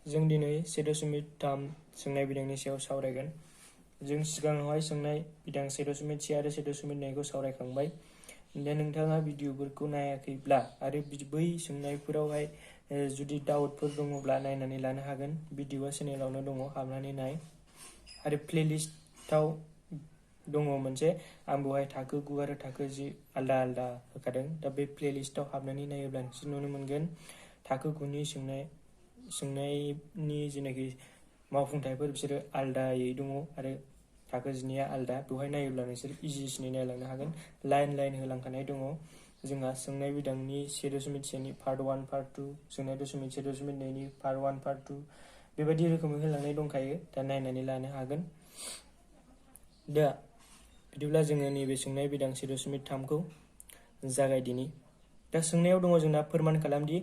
जों दिनै 1.3 सोंनाय बिदांनि सायाव सावरायगोन। जों सिगाङावहाय सोंनाय बिदां 1.3 आरो 1.9खौ सावरायखांबाय। दा नोंथाङा भिडिअफोरखौ नायाखैब्ला आरो बै सोंनायफोरावहाय जुदि डाउटफोर दङब्ला नायनानै लानो हागोन। भिडिअआ चेनेलावनो दङ, हाबनानै नाय। आरो प्लेलिस्टआव दङ मोनसे, आं बेवहाय थाखो 9 आरो थाखो 10 आलदा आलदा होखादों। दा बे प्लेलिस्टआव हाबनानै नायोब्ला नोंसोर नुनो मोनगोन थाखो 9नि सोंनायनि जेनाखि मावफुंथायफोर बिसोरो आलदायै दङ आरो थाखो 10निया आलदा। बेवहाय नायोब्ला नोंसोर इजिसिनै नायलांनो हागोन। लाइन लाइन होलांखानाय दङ। जोंहा सोंनाय बिदांनि 1.1नि पार्ट 1 पार्ट 2, सोंनाय दशमिक 1.2नि पार्ट 1 पार्ट 2 बेबायदि रोखोमै होलांनाय दंखायो। दा नायनानै लानो हागोन। दा बिदिब्ला जोङो नैबे सोंनाय बिदां 1.3खौ जागायदिनि। दा सोंनायाव दङ जोंना फोरमान खालामदि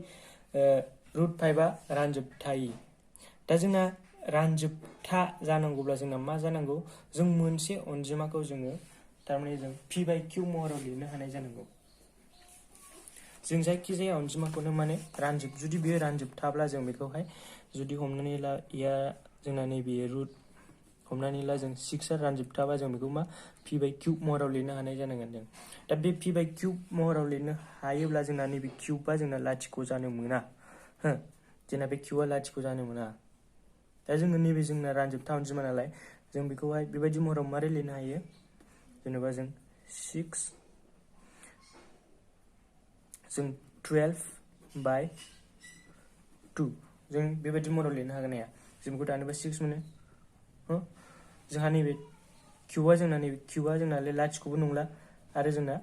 √5आ रानजोबथायि। दा जोंना रानजोबथा जानांगौब्ला जोंना मा जानांगौ? जों मोनसे अनजिमाखौ जोङो थारमाने जों p/q महराव लिरनो हानाय जानांगौ। जों जायखिजाया अनजिमाखौनो माने जुदि बेयो रानजोबथाब्ला जों बेखौहाय जुदि हमनानै ला जोंना नैबे हमनानै ला जों 6आ रानजोबथाबा जों बेखौ मा p/q महराव लिरनो हानाय जानांगोन जों। दा बे p/q महराव लिरनो हायोब्ला जोंना नैबे क्यूबआ जोंना लाथिख' जानो मोना। जोंना बे क्यूबआ लाथिख' जानो मोना। दा जोङो नैबे जोंना रानजोबथा अनजिमा नालाय जों बेखौहाय बेबायदि महराव मारै लिरनो हायो? जेनेबा जों 12/2 जों बेबायदि महराव लिरनो हागोन हाया? जों बेखौ दानोबा 6 मोनो। जोंहा नैबे क्यूबआ जोंना लाथिख'बो नंला आरो जोंना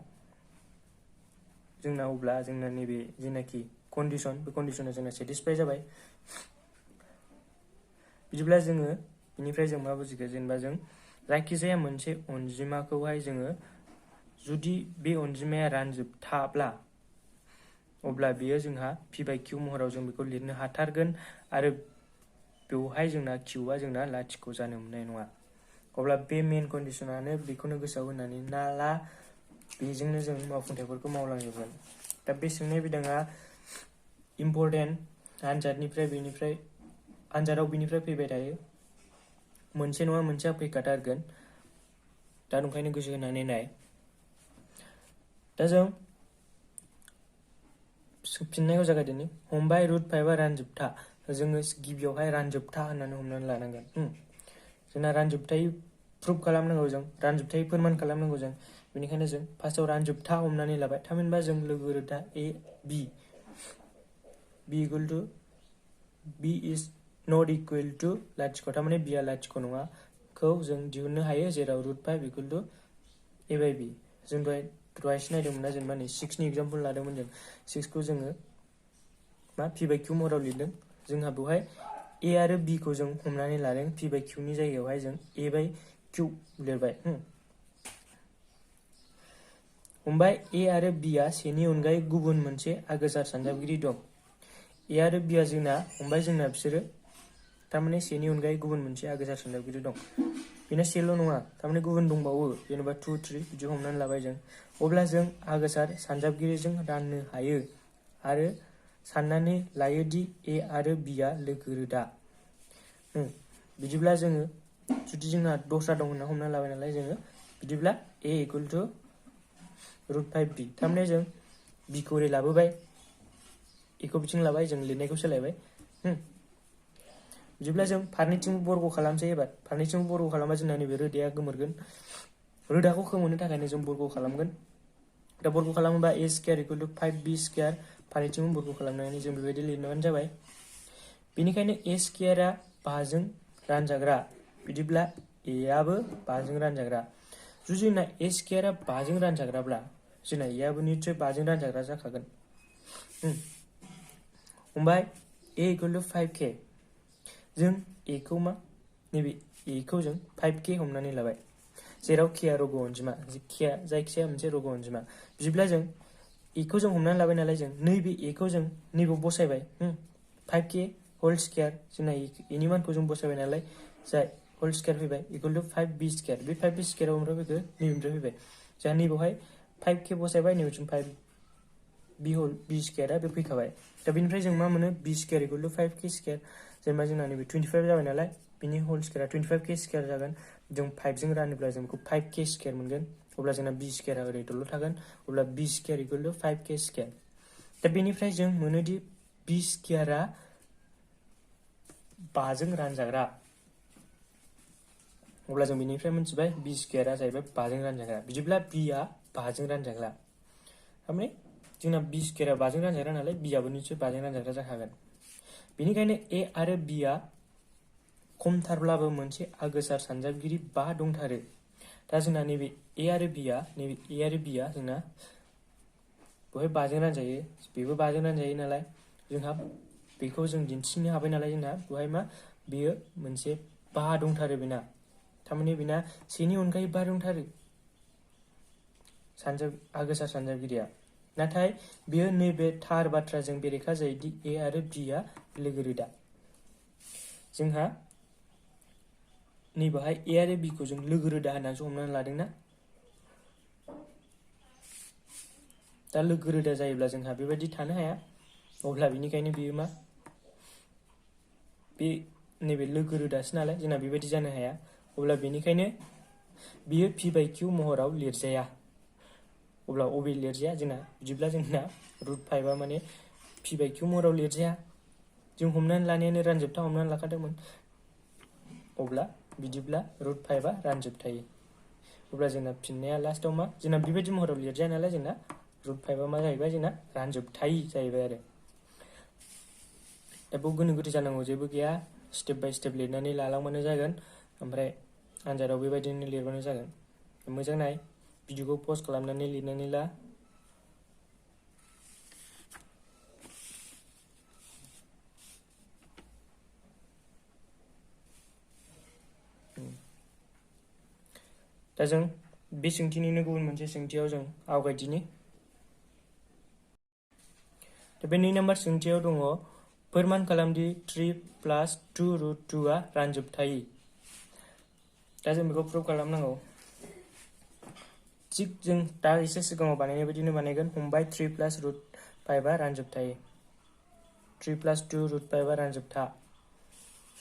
अब्ला जोंना नैबे जेनाखि कन्डिसन, बे कन्डिसना जोंना सेटिसफाइ जाबाय। बिदिब्ला जोङो बेनिफ्राय जों मा बुजिखो? जेनेबा जों जायखिजाया मोनसे अनजिमाखौहाय जोङो जुदि बे अनजिमाया रानजोबथाब्ला अब्ला बियो जोंहा p/q महराव जों बेखौ लिरनो हाथारगोन आरो बेवहाय जोंना क्यूबआ जोंना लाथिख' जानो मोननाय नङा। अब्ला बे मेन कन्डिसनानो बेखौनो गोसोआव होनानै ला, बेजोंनो जों मावफुंथायफोरखौ मावलांजोबगोन। दा बे सोंनाय बिदाङा इम्परटेन्ट। आनजादाव बेनिफ्राय फैबाय थायो। मोनसे नङा मोनसेया फैखाथारगोन। दा ओंखायनो गोसो होनानै नाय। दा जों फिननायखौ जागायदिनि। हमबाय √5आ रानजोबथा। जोङो गिबियावहाय रानजोबथा होननानै हमनानै लानांगोन। जोंना रानजोबथाय प्रुफ खालामनांगौ, जों रानजोबथाय फोरमान खालामनांगौ जों। बेनिखायनो जों फार्स्टआव रानजोबथा हमनानै लाबाय। थामहिनबा जों लोगो रोदा a b is not equal to लाथिख', थारमाने b आ लाथिख' नङाखौ जों दिहुननो हायो जेराव √5 a/b। जों दहायसो नायदोंमोन ना, जेनेबा नै 6नि एग्जाम्पल लादोंमोन जों। 6खौ जोङो मा p/q महराव लिरदों। जोंहा बेवहाय a आरो b खौ जों हमनानै लादों। p/qनि जायगायावहाय जों a/q लिरबाय। हमबाय a आरो b आ सेनि अनगायै गुबुन मोनसे आगोसार सानजाबगिरि दं। a आरो b आ जोंना बिसोरो थारमाने सेनि अनगायै गुबुन मोनसे आगोसार सानजाबगिरि दं। बेना सेल' नङा, थारमाने गुबुन दंबावो, जेनेबा 2, 3 बिदि हमनानै लाबाय जों। अब्ला जों आगोसार सानजाबगिरिजों राननो हायो आरो साननानै लायोदि a आरो b आ लोगो रोदा। बिदिब्ला जोङो जुदि जोंना दस्रा दं होनना हमना लाबाय नालाय जोङो, बिदिब्ला a = √5b। थारमाने जों b खौ ओरै लाबोबाय, a खौ बिथिं लाबाय, जों लिरनायखौ सोलायबाय। बिदिब्ला जों फारनैथिंबो बर्ग खालामसै। एबार फारनैथिंबो बर्ग खालामबा जोंना नैबे रोदाया गोमोरगोन। रोदाखौ खोमोरनो थाखायनो जों बर्ग खालामगोन। दा बर्ग खालामोबा a² = 5b²। फारनैथिंबो बर्ग खालामनानै जों बेबायदि लिरनायानो जाबाय। बेनिखायनो a² आ 5जों रानजाग्रा। बिदिब्ला a आबो 5जों रानजाग्रा। जुदि जोंना a² आ 5जों रानजाग्राब्ला जोंना a आबो निस्सय 5जों रानजाग्रा जाखागोन। हमबाय a = 5k। जों a खौ नैबे a खौ जों 5k हमनानै लाबाय, जेराव k आ रग' अनजिमा, जायखिजाया मोनसे रग' अनजिमा। बिदिब्ला जों a खौ जों हमनानै लाबाय नालाय, जों नैबे a खौ जों नैबेयाव बसायबाय। 5k² जोंना a नि मानखौ जों बसायबाय नालाय, जाय होल स्क्वायर फैबाय = 5b²। बे 5b² आ ओमफ्राय फैखो नैबेनिफ्राय फैबाय। जोंहा नैबेवहाय 5k बसायबाय, नैबेथिं 5b² आ बे फैखाबाय। दा बेनिफ्राय जों मा मोनो? b² = 5k²। जेनेबा जोंना नैबे 25 जाबाय नालाय बिनि होल स्केयारा 25k स्केयार जागोन जों 5 जों रानोब्ला जों बेखौ 5k स्केयार मोनगोन अब्ला जोंना b स्केयारा ओरै दल' थागोन अब्ला b square equal to 5k square दा बेनिफ्राय जों मोनोदि b स्केयारा 5 जों रानजाग्रा अब्ला जों बेनिफ्राय मिथिबाय b स्केयारा जाहैबाय 5 जों रानजाग्रा बिदिब्ला b आ 5 जों रानजाग्रा थारमाने जोंना b स्केयारा 5 जों रानजाग्रा नालाय b आबो निश्चय 5 जों रानजाग्रा जाखागोन बेनिखायनो a आरो b आ खमथारब्लाबो मोनसे आगोसार सानजाबगिरि 5 दंथारो दा जोंना नैबे a आरो b आ जोंना बहाय 5 जों रानजायो बेबो 5 जों रानजायो नालाय जोंहा बेखौ जों दिन्थिनो हाबाय नालाय जोंना बहाय मा बेयो मोनसे 5 दंथारो बेना थारमाने बेना 1 नि अनगायै 5 दंथारो आगोसार सानजाबगिरिया नाथाय बेयो नैबे थार बाथ्राजों बेरेखा जायोदि a आरो b आ लोगो रोदा जोंहा नैबेहाय a आरो b खौ जों लोगो रोदा होननानैसो हमनानै लादोंना दा लोगो रोदा जायोब्ला जोंहा बेबायदि थानो हाया अब्ला बेनिखायनो बेयो मा बे नैबे लोगो रोदासो नालाय जोंना बेबायदि जानो हाया अब्ला बेनिखायनो बियो p/q महराव लिरजाया अब्ला अबे लिरजाया जोंना बिदिब्ला जोंना √5 आ माने p/q महराव लिरजाया जों हमनानै लानायानो रानजोबथा हमनानै लाखादोंमोन अब्ला बिदिब्ला √5 आ रानजोबथायो अब्ला जोंना फिननाया लास्टआव मा जोंना बेबायदि महराव लिरजाया नालाय जोंना √5 आ मा जाहैबाय जोंना रानजोबथायि जाहैबाय आरो दा बेयाव गोनो गोथो जानांगौ जेबो गैया स्टेप बाय स्टेप लिरनानै लालांबानो जागोन ओमफ्राय आनजादाव बेबायदिनो लिरबानो जागोन मोजां नाय भिडिअखौ पज खालामनानै लिरनानै ला दा जों बे सोंथिनिनो गुबुन मोनसे सोंथियाव जों आवगायदिनि दा बे 2 नम्बर सोंथियाव दङ फोरमान खालामदि 3 + 2√2 आ रानजोबथायि दा जों बेखौ प्रुभ खालामनांगौ थिग जों दा एसे सिगाङाव बानायनाय बायदिनो बानायगोन हमबाय 3 + √5 आ रानजोबथायि 3 + 2√5 आ रानजोबथा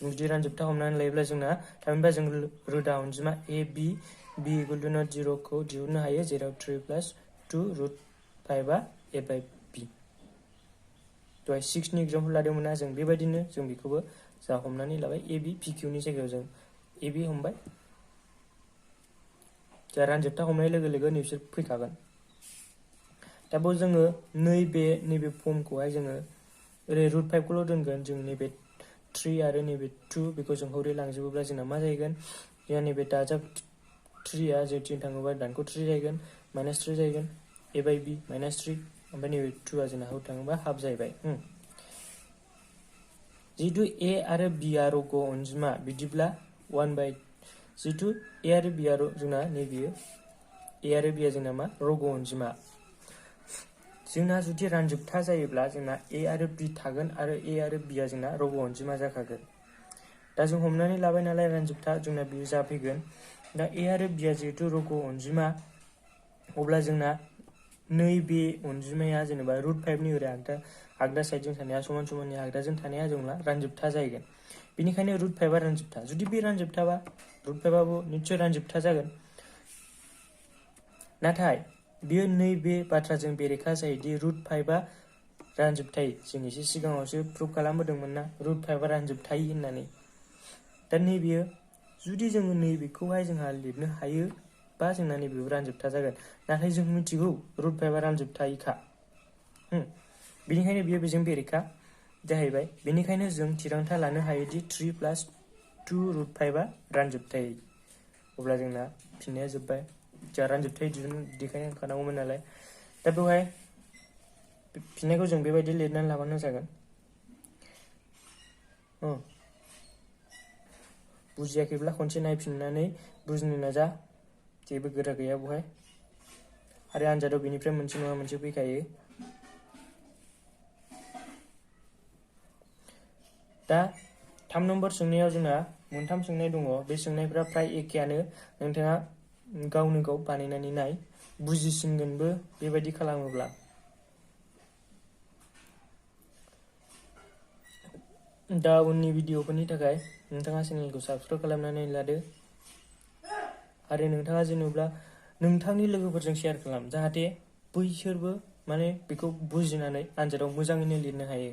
जुदि रानजोबथा हमनानै लायोब्ला जोंना थामहिनबा जों रोदा अनजिमा a b b = 0 खौ दिहुननो हायो जेराव 3 + 2√5 आ a/b दहाय 6 नि एग्जामपोल लादोंमोन ना जों बेबायदिनो जों बेखौबो जा हमनानै लाबाय ab pq नि जायगायाव जों ab हमबाय जा रानजोबथा हमनाय लोगो लोगो नैसोर फैखागोन दा बेयाव जोङो नैबे फर्मखौहाय जोङो ओरै √5 खौल' दोनगोन जों नैबे 3 आरो नैबे 2 बेखौ जों हरै लांजोबोब्ला जोंना मा जाहैगोन जोंहा नैबे दाजाब 3 आ जोंथिं थाङोबा दानख' 3 जाहैगोन -3 जाहैगोन a/b -3 ओमफ्राय नैबे 2 आ जोंना हरै थाङोबा हाफ जाहैबाय जिहेतु a आरो b आ रग' अनजिमा बिदिब्ला 1/, जिहेतु a आरो b आ जोंना नैबेयो a आरो b आ जोंना मा रग' अनजिमा जोंना जुदि रानजोबथा जायोब्ला जोंना a आरो b थागोन आरो a आरो b आ जोंना रग' अनजिमा जाखागोन दा जों हमनानै लाबाय नालाय रानजोबथा जोंना बेयो जाफैगोन दा a आरो b आ जिहेतु रग' अनजिमा अब्ला जोंना नैबे अनजिमाया जेनेबा √5 नि ओरै आगदा साइडजों थानाया समान समाननि आगदाजों थानाया जोंना रानजोबथा जाहैगोन बेनिखायनो √5 आ रानजोबथा जुदि बे रानजोबथाबा √5 आबो निश्चय रानजोबथा जागोन नाथाय बियो नैबे बाथ्राजों बेरेखा जायोदि √5 आ रानजोबथायि जों एसे सिगाङावसो प्रुभ खालामबोदोंमोन ना √5 आ रानजोबथायि होननानै दा नैबेयो जुदि जोङो नैबेखौहाय जोंहा लिरनो हायो बा जोंना नैबेबो रानजोबथा जागोन नाथाय जों मिथिगौ √5 आ रानजोबथायिखा बेनिखायनो बियो बेजों बेरेखा जाहैबाय बेनिखायनो जों थिरांथा लानो हायोदि 3 + 2√5 आ रानजोबथायि अब्ला जोंना फिननाया जोब्बाय जोंहा रानजोबथायि देखायखानांगौमोन नालाय दा बेवहाय फिननायखौ जों बेबायदि लिरनानै लाबानो जागोन बुजियाखैब्ला खनसे नायफिननानै बुजिनो नाजा जेबो गोरा गैया बेवहाय आरो आनजादाव बेनिफ्राय मोनसे नङा मोनसे फैखायो दा 3 नम्बर सोंनायाव जोंना मोनथाम सोंनाय दङ बे सोंनायफ्रा फ्राय एखेयानो नोंथाङा गावनो गाव बानायनानै नाय बुजिसिनगोनबो बेबायदि खालामोब्ला दा उननि भिडिअफोरनि थाखाय नोंथाङा चेनेलखौ साबस्क्राइब खालामनानै लादो आरो नोंथाङा जेनेबा नोंथांनि लोगोफोरजों शेयार खालाम जाहाथे बैसोरबो माने बेखौ बुजिनानै आनजादाव मोजाङैनो लिरनो हायो।